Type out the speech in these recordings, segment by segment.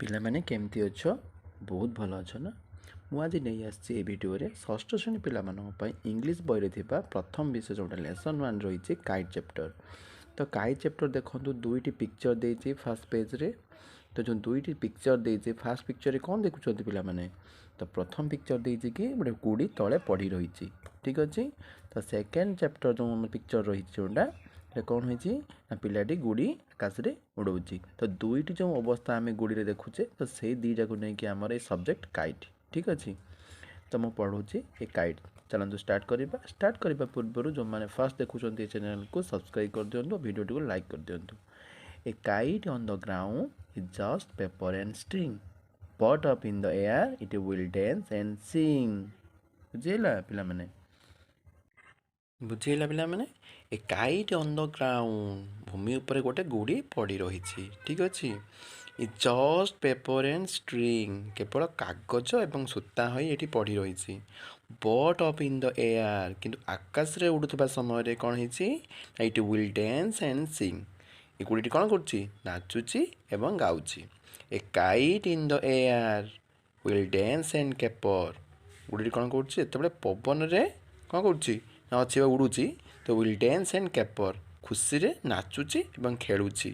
ପିଲାମାନେ, କେମିତି ଅଛ? ବହୁତ ଭଲ ଅଛ ନା? ମୁଁ ଆଜି ନେଇ ଆସିଛି ଏ ଭିଡ଼ିଓରେ ଷଷ୍ଠ ଶ୍ରେଣୀ ପିଲାମାନଙ୍କ ପାଇଁ ଇଂଲିଶ ବହିରେ ଥିବା ପ୍ରଥମ ବିଷୟ, ଯେଉଁଟା ଲେସନ୍ 1 ରହିଛି, କାଇଟ୍ ଚାପ୍ଟର। ତ କାଇଟ୍ ଚାପ୍ଟର ଦେଖନ୍ତୁ, ଦୁଇଟି ପିକ୍ଚର ଦେଇଛି ଫାର୍ଷ୍ଟ ପେଜ୍ରେ। ତ ଯେଉଁ ଦୁଇଟି ପିକ୍ଚର ଦେଇଛି, ଫାର୍ଷ୍ଟ ପିକ୍ଚରରେ କ'ଣ ଦେଖୁଛନ୍ତି ପିଲାମାନେ? ତ ପ୍ରଥମ ପିକ୍ଚର ଦେଇଛି କି ଗୋଟେ ଗୁଡ଼ି ତଳେ ପଡ଼ି ରହିଛି, ଠିକ୍ ଅଛି। ତ ସେକେଣ୍ଡ ଚାପ୍ଟର ଯେଉଁ ଆମ ପିକ୍ଚର ରହିଛି, ଯେଉଁଟା ଏଟା କ'ଣ ହେଇଛି ନା ପିଲାଟି ଗୁଡ଼ି ଆକାଶରେ ଉଡ଼ଉଛି। ତ ଦୁଇଟି ଯେଉଁ ଅବସ୍ଥା ଆମେ ଗୁଡ଼ିରେ ଦେଖୁଛେ, ତ ସେଇ ଦୁଇଟାକୁ ନେଇକି ଆମର ଏଇ ସବଜେକ୍ଟ କାଇଟ୍, ଠିକ୍ ଅଛି। ତ ମୁଁ ପଢ଼ଉଛି ଏ କାଇଟ୍। ଚାଲନ୍ତୁ ଷ୍ଟାର୍ଟ କରିବା। ଷ୍ଟାର୍ଟ କରିବା ପୂର୍ବରୁ ଯେଉଁମାନେ ଫାର୍ଷ୍ଟ ଦେଖୁଛନ୍ତି, ଏ ଚ୍ୟାନେଲକୁ ସବସ୍କ୍ରାଇବ୍ କରିଦିଅନ୍ତୁ, ଭିଡ଼ିଓଟିକୁ ଲାଇକ୍ କରିଦିଅନ୍ତୁ। A kite on the ground is just paper and string, but up in the air it will dance and sing. ବୁଝିହେଲା ପିଲାମାନେ? ବୁଝିହେଲା ପିଲାମାନେ? A kite on the ground, ଭୂମି ଉପରେ ଗୋଟେ ଗୁଡ଼ି ପଡ଼ି ରହିଛି, ଠିକ୍ ଅଛି। Is just paper and string, କେବଳ କାଗଜ ଏବଂ ସୂତା ହୋଇ ଏଠି ପଡ଼ି ରହିଛି। But up in the air, କିନ୍ତୁ ଆକାଶରେ ଉଡ଼ୁଥିବା ସମୟରେ କ'ଣ ହେଇଛି ନା it will dance and sing. ଏ ଗୁଡ଼ିଟି କ'ଣ କରୁଛି? ନାଚୁଛି ଏବଂ ଗାଉଛି। A kite in the air will dance and caper. ଗୁଡ଼ିଟି କ'ଣ କରୁଛି? ଯେତେବେଳେ ପବନରେ କ'ଣ କରୁଛି ନା ଅଛି ବା ଉଡ଼ୁଛି, ତ will dance and କ୍ୟାପର, ଖୁସିରେ ନାଚୁଛି ଏବଂ ଖେଳୁଛି।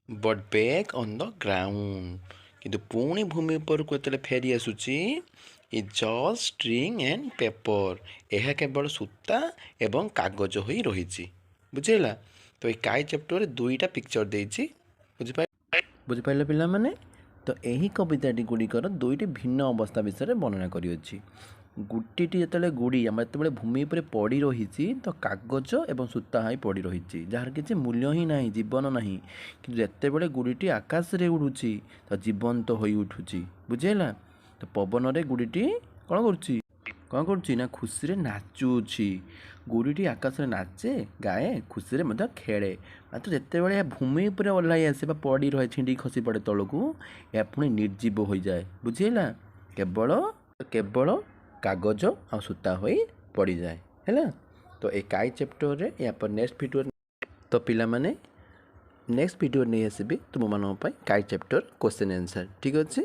But back on the ground, କିନ୍ତୁ ପୁଣି ଭୂମି ଉପରକୁ ଯେତେବେଳେ ଫେରି ଆସୁଛି, is just string and paper, ଏହା କେବଳ ସୂତା ଏବଂ କାଗଜ ହୋଇ ରହିଛି। ବୁଝିହେଲା? ତ ଏଇ କାଇଟ୍ ଚାପ୍ଟରରେ ଦୁଇଟା ପିକ୍ଚର ଦେଇଛି। ବୁଝିପାରିଲେ ପିଲାମାନେ? ତ ଏହି କବିତାଟି ଗୁଡ଼ିକର ଦୁଇଟି ଭିନ୍ନ ଅବସ୍ଥା ବିଷୟରେ ବର୍ଣ୍ଣନା କରିଅଛି। ଗୋଟିଟି ଯେତେବେଳେ ଗୁଡ଼ି ଆମର ଯେତେବେଳେ ଭୂମି ଉପରେ ପଡ଼ି ରହିଛି, ତ କାଗଜ ଏବଂ ସୂତା ହୋଇ ପଡ଼ି ରହିଛି, ଯାହାର କିଛି ମୂଲ୍ୟ ହିଁ ନାହିଁ, ଜୀବନ ନାହିଁ। କିନ୍ତୁ ଯେତେବେଳେ ଗୁଡ଼ିଟି ଆକାଶରେ ଉଡ଼ୁଛି, ତ ଜୀବନ୍ତ ହୋଇ ଉଠୁଛି। ବୁଝିହେଲା? ତ ପବନରେ ଗୁଡ଼ିଟି କ'ଣ କରୁଛି ନା ଖୁସିରେ ନାଚୁଛି। ଗୁଡ଼ିଟି ଆକାଶରେ ନାଚେ, ଗାଏ, ଖୁସିରେ ମଧ୍ୟ ଖେଳେ। ମାତ୍ର ଯେତେବେଳେ ଏହା ଭୂମି ଉପରେ ଓହ୍ଲାଇ ଆସେ ବା ପଡ଼ି ରହେ, ଛିଣ୍ଡି ଖସି ପଡ଼େ ତଳକୁ, ଏହା ପୁଣି ନିର୍ଜୀବ ହୋଇଯାଏ। ବୁଝିହେଲା? କେବଳ କେବଳ କାଗଜ ଆଉ ସୂତା ହୋଇ ପଡ଼ିଯାଏ। ହେଲା? ତ ଏ କାଇଟ୍ ଚାପ୍ଟରରେ ୟା ପରେ ନେକ୍ସଟ ଭିଡ଼ିଓ, ତ ପିଲାମାନେ, ନେକ୍ସଟ ଭିଡ଼ିଓ ନେଇ ଆସିବି ତୁମମାନଙ୍କ ପାଇଁ କାଇଟ୍ ଚାପ୍ଟର କ୍ୱେଶ୍ଚନ୍ ଆନ୍ସର୍, ଠିକ୍ ଅଛି।